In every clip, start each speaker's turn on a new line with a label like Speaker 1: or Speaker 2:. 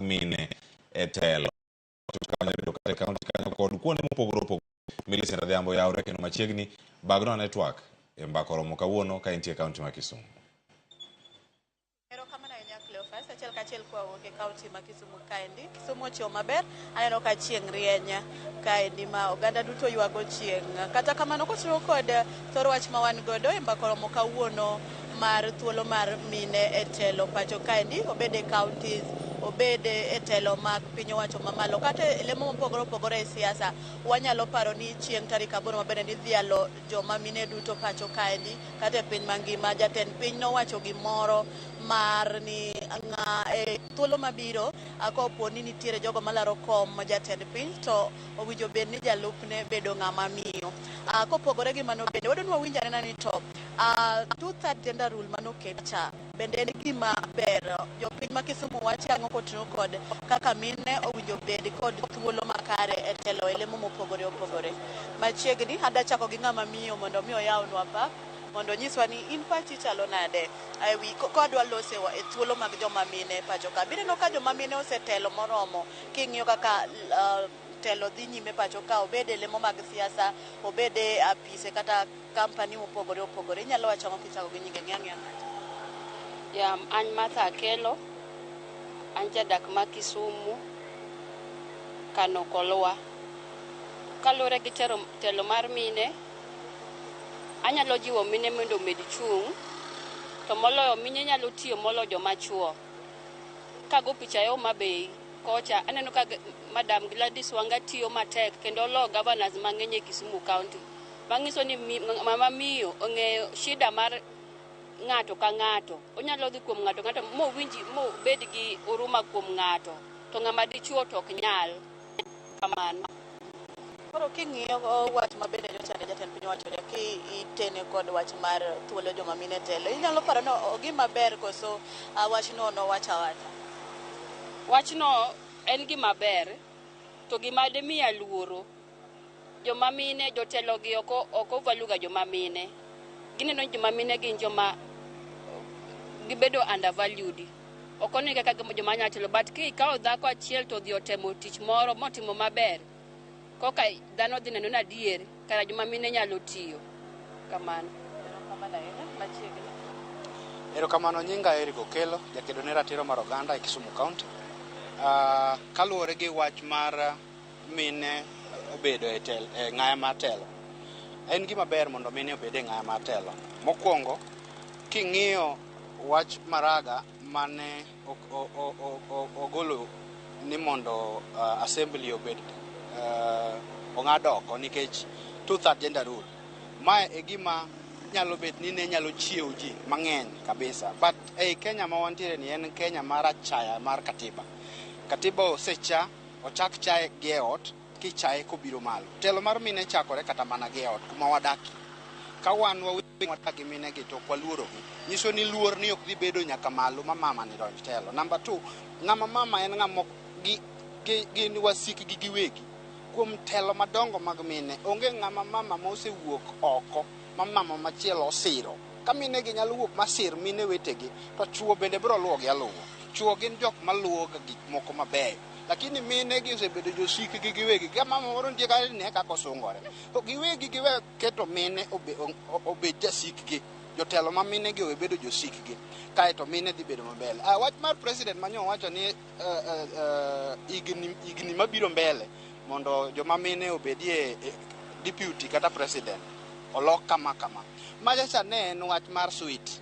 Speaker 1: Mine e telo bedo kata e kaunti kanyo kod kuonde mopogore opogore. Millicent Adhiambo yawre kendo machiegni bagno ane twak e mbaka oromo kawuono ka intie e kaunti ma Kisumu.
Speaker 2: Erokamano ahinya, Cleophas. Achiel kachiel kwawuok e kaunti ma Kisumu kaendi. Kisumu ochiew maber, aneno ka chieng' rieny kaendi ma oganda duto ywago chieng'. Kata kamano, kotiyo kod thor wach ma wan godo e mbaka oromo kawuono mar thuolo mar mine e telo pacho kaendi, obed e counties, obed e telo mag piny owacho mamalo, kata e lemo mopogore opogore e siasa. Wanyalo paro ni chieng' tarik 8 mabende nidhialo joma mine duto pacho kaendi kata e piny mangima. Jatend piny nowacho gimoro mar ni ng'a e thuolo mabiro kopo ni nitiere jogo malaro kom jatend piny, to owinjo bed ni jalupne bedo ng'ama miyo. Kopogore gi mano bende wadwa ni wawinj anena ni to two-third gender rule manoket cha bende en gima ber. Jopiny ma Kisumu wacho ang'o koting'o kod kaka mine owinjo bed kod thuolo makare e telo e lemo mopogore opogore? Machiegni adwa chako gi ng'ama miyo mondo mi oyawnwa pap mondo onyiswa ni in pachi chalo nade ewi kodwa lose e thuolo mag joma mine pacho ka. Bineno ka joma mine osetelo moromo king'iyo kaka telo dhi nyime pacho ka, obed e lemo mag siasa, obed e apise kata kampani mopogore opogore. Inyalo wacho ang'o kichako gi nyinge? Ng'i ang'iya kacha.
Speaker 3: Ya, an Martha Akelo, an jadak ma Kisumu, Kano Kolwa. Kaluwore gi tero, telo mar mine, anyalo jiwo mine mondo omed chung', to moloyo mine nyalo tiyo moloyo joma chuo. Kago picha e Homa Bay kocha, aneno ka Madam Gladys Wanga tiyo matek kendo oloyo governors mang'eny e Kisumu County. Manyiso ni mama miyo ong'eyo shida mar ng'ato ka ng'ato. Onyalo dhi kuom ng'ato ng'ato mowinj mobed gi huruma kuom ng'ato. To ng'ama dichuo to ok nyal. Kamano.
Speaker 2: Koro king'iyo wach ma bende nyocha ne jatend piny owacho cha, ki itene kod wach mar thuolo joma mine telo, inyalo paro ni ogima ber koso wachno nowacho awacha?
Speaker 3: Wachno en gima ber, to gima dimiya luoro, joma mine, jotelo gi ok ovalue ga joma mine. Gineno ni joma mine gin joma gibedo undervalued. Ok onegi kaka joma nyalo telo, but kikawo dhako achiel to odhi otemo tich moro motimo maber, koka dhano dhi neno ni adier kara joma mine nyalo tiyo. Kamano.
Speaker 2: Erokamano ahinya. Machiegni.
Speaker 4: Erokamano, nyinga Eric Okello, jakedo ne ratiro mar oganda e Kisumu County. Kaluwore gi wach mar mine obedo e tel, e ng'aya mar telo. En gima ber mondo mine obed e ng'aya mar telo. Mokwongo, king'iyo wach Maraga mane ogolo ni mondo assembly obed ong'ad oko nikech two-third gender rule. Mae e gima nyalo bet ni ne nyalo chiewo ji mang'eny kabisa. But ei Kenya ma wantiere ni en Kenya mar achaya mar katiba. Katiba osecha, ochak chaye gi e ot, kichaye kobiro malo. Telo mar mine chakore kata mana gi e ot kuma wadakie. Ka wan wawegi wadak gi mine gi to ok waluorogi. Nyiso ni luor ni ok dhi bedo nyaka malo ma mama ni donj telo. Number two, ng'ama mama en ng'ama gin wasikgi giwegi. Kuom telo madongo mag mine, onge ng'ama mama mosewuok oko ma mama machielo osiro. Ka mine gi nyalo wuok masir mine wetegi, to chuo bende biro luwogi aluwa. Chuo gin jok maluwo ga gik moko mabeyo. Lakini mine gi osebedo josikgi giwegi. Ka mama moro nitie kanyo ne kaka osungore. To giwegi giwe keto mine obed jasikgi. Jotelo ma mine gi owe bedo josikgi. Kaeto mine dhi bedo maber. Wach mar president manyo wacho ni higni mabiro mbele mondo joma mine obedie deputy kata president olok kama kama. Macha cha ne en wach mar sweet.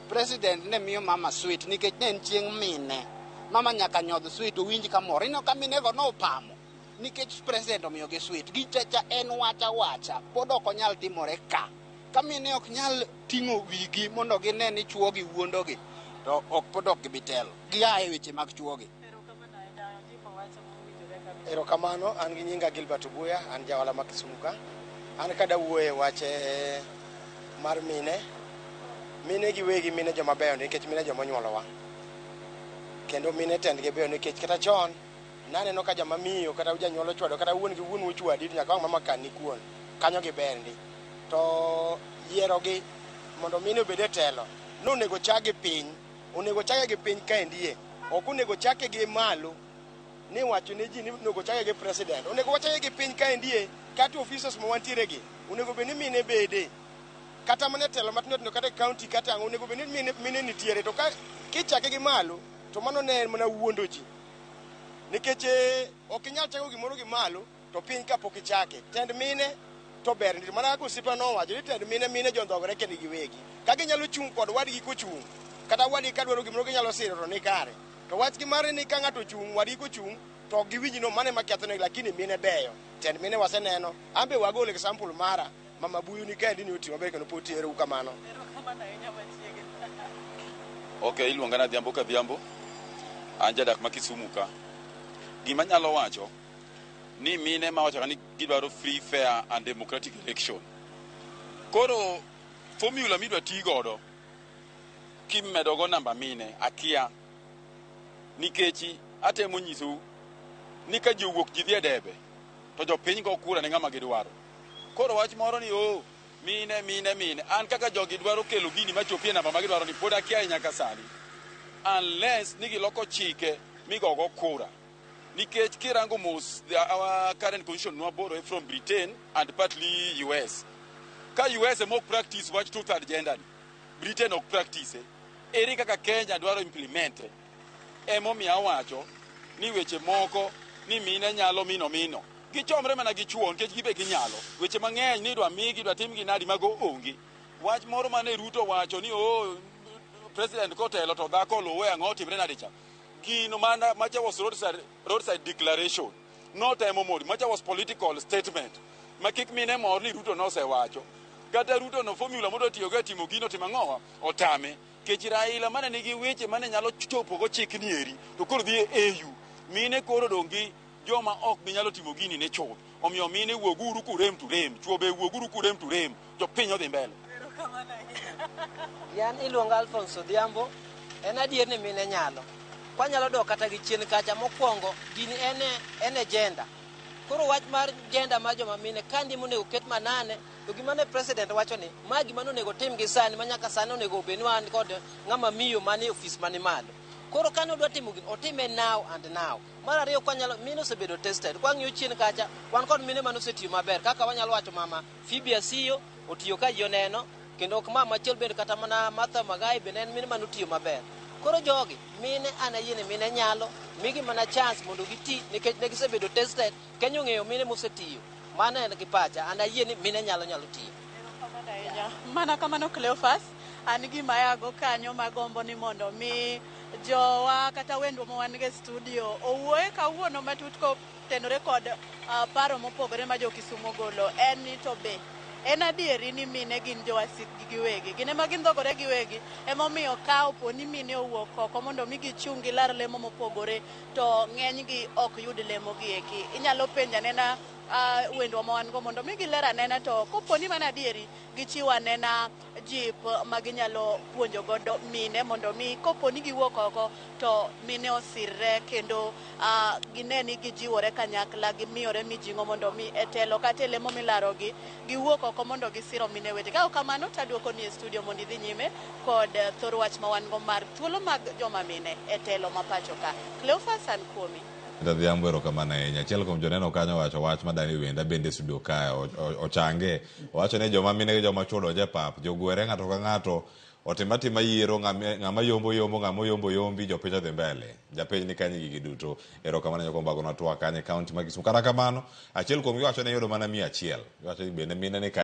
Speaker 4: President ne miyo mama sweet nikech ne en chieng' mine. Mama nyaka nyodh sweet owinj kamor. Ineno ka mine go nopamo nikech president omiyogi sweet. Gichacha en wach awacha. Pod ok onyal timore ka. Ka mine ok nyal ting'o wigi mondo gine ni chuogi wuondogi, to ok pod ok gibi telo. Gia e weche mag chuogi.
Speaker 5: Erokamano, an gi nyinga Gilbert Obuya, an jaohala ma Kisumu ka. An kada wuoye wach mar mine, mine giwegi mine joma beyo nikech mine joma onyuolowa. Kendo mine tendgi beyo nikech kata chon naneno ka joma miyo kata janyuol ochwado kata wuon gi wuonu ochwadi to nyaka wang' mama kan ni kuon. Kanyo giber ndi. To yiero gi mondo mine obed e telo, nonego chak gi piny. Onego chake gi piny kaendie. Ok onego chake gi malo ni wacho ne ji ni onego chake gi president. Onego wachake gi piny kaendie kata officers ma wantiere gi. Onego bed ni mine bede. Kata mana e telo matindo tindo kata e county kata ang'o onego bed ni mine nitiere to ka kichake gi malo to mano ne en mana wuondo ji. Nikech ok inyal chako gimoro gi malo to piny kapok ichake. Tend mine to ber ndi mana kaka osiepa nowacho ni tend mine mine jondhogore kendgi giwegi. Ka ginyalo chung' kod wadgi kochung' kata wadgi ka dwaro gimoro ginyalo siro to ni kare. To wach gi mare ni ka ng'ato ochung' wadgi kochung' to ok giwinj no mano ema kethonegi lakini mine beyo. Tend mine waseneno. An be wagol example mara mama Buyu ni kaendi ni otiyo maber kendo pod tiyo. Ero uru kamano.
Speaker 2: Erokamano ahinya machiegni.
Speaker 6: Ok, iluonga ni Adhiambo Kadhiambo. An jadak ma Kisumu ka. Gima anyalo wacho ni mine mawacho ni gidwaro free, fair and democratic election. Koro formula midwa ti godo kimedogo namba mine akia nikech atemo nyisou ni ka ji owuok ji dhi e debe to jopiny go kura ne ng'ama gidwaro. Koro wach moro ni oh mine mine mine an kaka jogi dwaro kelo gini machopi e namba ma gidwaro ni pod akia nyaka sani unless ni giloko chike migogo kura nikech kirango mos our current constitution nwa borrow from Britain and partly US ka US ema ok practice wach two third gender ni Britain ok practice ere kaka Kenya dwaro implement emomiyo awacho ni weche moko ni mine nyalo mino mino gichomre mana gi chuo nikech gibe ginyalo weche mang'eny ni idwa migi idwa timgi nadi mago onge wach moro mane Ruto wacho ni oh president kotelo to dhako oluwe ang'o timre nade cha gino mana macha was roadside declaration notemo mori macha was political statement ma kik mine mor ni Ruto nosewacho kata Ruto no formula modwa tiyogo e timo gino timo ang'owa otame kech Raila mane nigi weche mane nyalo chopo go chik ni eri to koro dhi e AU mine koro dong' gi joma ok bi nyalo timo gini ne chuth omiyo mine wuoguru kurem to rem chuo be wuoguru kurem to rem jopiny odhi mbele.
Speaker 2: Erokamano ahinya.
Speaker 7: Yan iluonga Alphonse Odhiambo. En adier ni mine nyalo. Kwanyalo dok kata gi chien kacha mokwongo gini en e gender. Koro wach mar gender mar joma mine kandi monego ket manane to gima ne president wacho ni ma gima nonego tim gi sani ma nyaka sani onego bed ni wan kod ng'ama miyo manie ofis mani malo. Koro kane odwa timo gini otime now and now. Mar ariyo kwanyalo mine osebedo tested. Kwang'iyo chien kacha wan kod mine mane osetiyo maber kaka wanyalo wacho mama Phoebe Asiyo otiyo ka ji oneno kendo ok mama machielo bende kata mana Martha Magai bende en mine mane otiyo maber. Koro jogi mine an ayie ni mine nyalo migi mana chance mondo giti nikech ne gisebedo tested. Kenya ong'eyo mine mosetiyo. Mano en gi pacha an ayie ni mine nyalo tiyo.
Speaker 2: Erokamano ahinya. Mana kamano Cleophas, an gima ayago kanyo magombo ni mondo mi jowa kata wendwa ma wan go e studio owuoye kawuono matut kotenore kod paro mopogore ma jo Kisumu ogolo en ni to be en adieri ni mine gin jowasikgi giwegi gin ema gindhogore giwegi emomiyo ka opo ni mine owuok oko mondo mi gichung' gilar lemo mopogore to ng'enygi ok yud lemo gi eki inyalo penjo anena wendwa ma wan go mondo mi giler anena to kopo ni mano adieri gichiwo anena jip ma ginyalo puonjo godo mine mondo mi kopo ni giwuok oko to mine osirre kendo gine ni gijiwore kanyakla gimiyore mijing'o mondo mi e telo kata e lemo milarogi giwuok oko mondo gisiro mine wete. Ka ok kamano to aduoko ni e studio mondo idhi nyime kod thor wach ma wan go mar thuolo mag joma mine e telo ma pacho ka. Cleophas an kuomi.
Speaker 1: Adhiambo erokamano ahinya. Achiel kuom joneno kanyo owacho wach madani wenda bende e studio kae ochange. Owacho ni joma mine gi joma chuo donjo e pap. Jogwere ng'ato ka ng'ato otim atima yiero ng'ama yombo yombo ng'ama oyombo yombi jopiny odhi mbele. Japiny ni kanyo gigi duto. Erokamano nyakwar Mbago twak kanyo e kaunti ma Kisumu. Kata kamano achiel kuomgi wacho ni yudo mana 100. Giwacho ni bende mine ni kanyo.